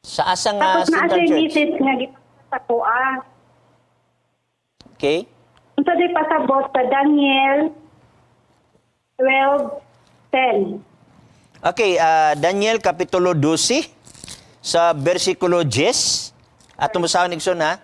Sa asang Tapos naa Central siya Church. misis nga gipasa ko ah. Okay? Unsa day pasabot sa Daniel 12:10? Okay, Daniel Kapitulo 12 sa versikulo 10. Ato mo sa Nixon ha.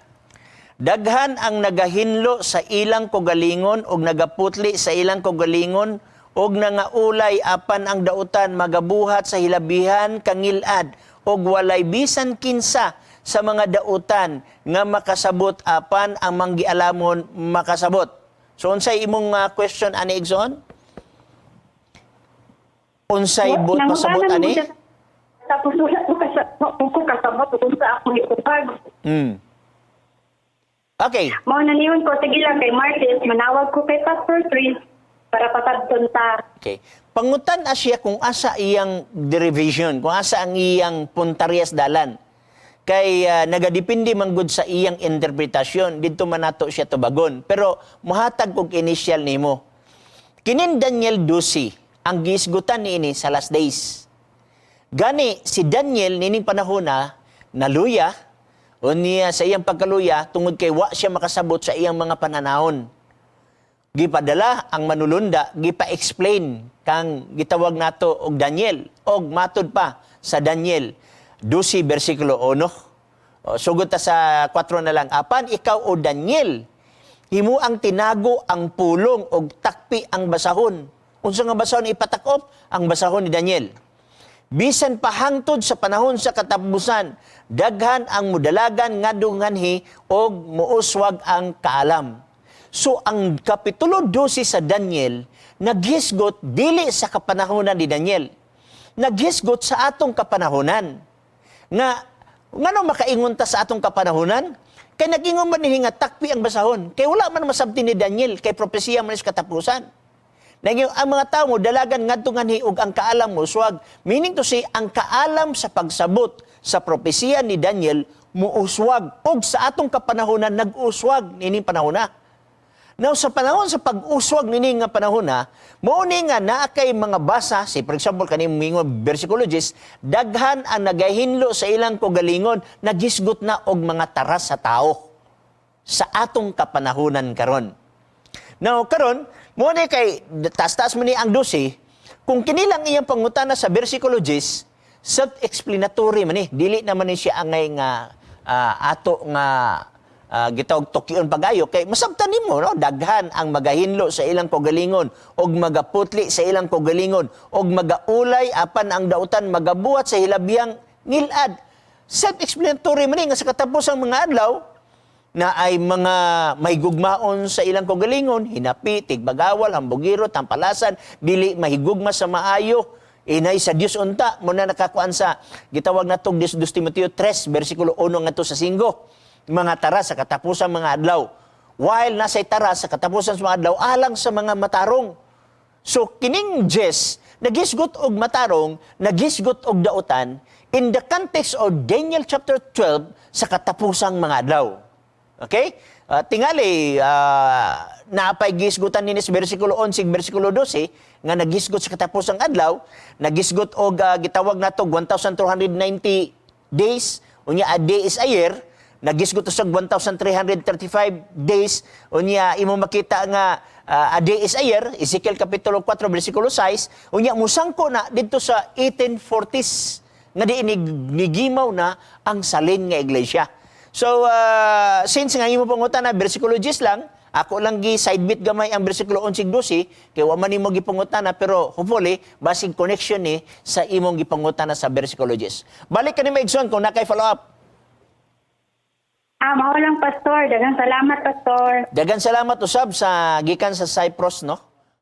Daghan ang nagahinlo sa ilang kogalingon og nagaputli sa ilang kogalingon og nangaulay, apan ang dautan magabuhat sa hilabihan kangilad og walay bisan kinsa sa mga dautan nga makasabot, apan ang manggialamon makasabot. So unsay imong question ani, Igsoon? Unsay buot pasabot Nangutana mo ani? siya. Tapos wala ko kasabot kung sa akong itupag. Okay. Mao na niyon ko, sige lang kay Martis, manawag ko kay Pastor Chris para pasabton ta. Okay. Pangutan siya kung asa iyang derivation, kung asa ang iyang puntaryas dalan. Kay nagadepende man gud sa iyang interpretasyon, didto man nato siya tubagon. Pero muhatag og initial nimo. Kinin Daniel 12, ang gisgutan niini sa last days. Gani si Daniel nining panahon na naluya o niya sa iyang pagkaluya tungod kay wa siya makasabot sa iyang mga pananahon. Gipadala ang manulunda, gipa-explain kang gitawag nato og Daniel og matud pa sa Daniel 12 bersikulo 1. O, sugod ta sa 4 na lang. Apan ikaw, o Daniel, himo ang tinago ang pulong og takpi ang basahon. Unsa nga basahon ipatakop? Ang basahon ni Daniel. Bisan pahangtod sa panahon sa katapusan, daghan ang mudalagan ngadto nganhi og muuswag ang kaalam. So ang Kapitulo 12 sa Daniel naghisgot dili sa kapanahonan ni Daniel. Naghisgot sa atong kapanahonan. Nga ngano makaingon ta sa atong kapanahonan? Kay nag-ingon man niya nga takpi ang basahon. Kay wala man masabti ni Daniel kay propesiya man sa katapusan. Naging ang mga tao mo dalagan ngadto nganhi ug ang kaalam mo uswag. Meaning to say, ang kaalam sa pagsabot sa propesiya ni Daniel muuswag ug sa atong kapanahonan nag-uswag nining panahona. Now sa panahon sa pag-uswag nini nga panahon na, mao ni nga naa kay mga basa, si for example kaning mingon versicologist, daghan ang nagahinlo sa ilang kogalingon, naghisgot na og mga taras sa tao sa atong kapanahonan karon. Now karon, mo ni kay taas-taas mo ni ang 12, kung kinilang iyang pangutana sa versicologist, self-explanatory man ni, dili naman ni siya angay nga ato nga gitawag tukyon pagayo kay masabtan nimo, no, daghan ang magahinlo sa ilang kogalingon og magaputli sa ilang kogalingon og magaulay, apan ang dautan magabuhat sa hilabiyang ngilad. Self-explanatory man ni nga sa katapusang mga adlaw na ay mga may gugmaon sa ilang kogalingon, hinapi, tigbagawal, hambugiro, tampalasan, dili mahigugma sa maayo, inay sa Dios unta, mo na nakakuan sa gitawag natong 2 Timoteo 3 versikulo 1 ngadto sa 5, mga tara sa katapusan mga adlaw. While nasa tara sa katapusan sa mga adlaw alang sa mga matarong. So kining Jess nagisgot og matarong, nagisgot og dautan in the context of Daniel chapter 12 sa katapusang mga adlaw. Okay? Tingali, naapay gisgutan nini sa versikulo 11, versikulo 12, nga nagisgot sa katapusang adlaw, nagisgot og gitawag nato 1,290 days, unya a day is a year, nagisgot sa 1,335 days, unya imo makita nga a day is a year, Ezekiel Kapitulo 4, versikulo 6, unya musangko na didto sa 1840s, nga di nigimaw na ang salin nga iglesia. So, since nga imo pangutana, versikulo 10 lang, ako lang gi side bit gamay ang versikulo 11 12, kay wa man nimo gipangutana, pero hopefully, basig connection ni sa imong gipangutana sa versikulo 10. Balik ka ni Maigsoon kung nakay follow up. Ah, mao lang, Pastor. Daghang salamat, Pastor. Dagan salamat usab sa gikan sa Cyprus, no?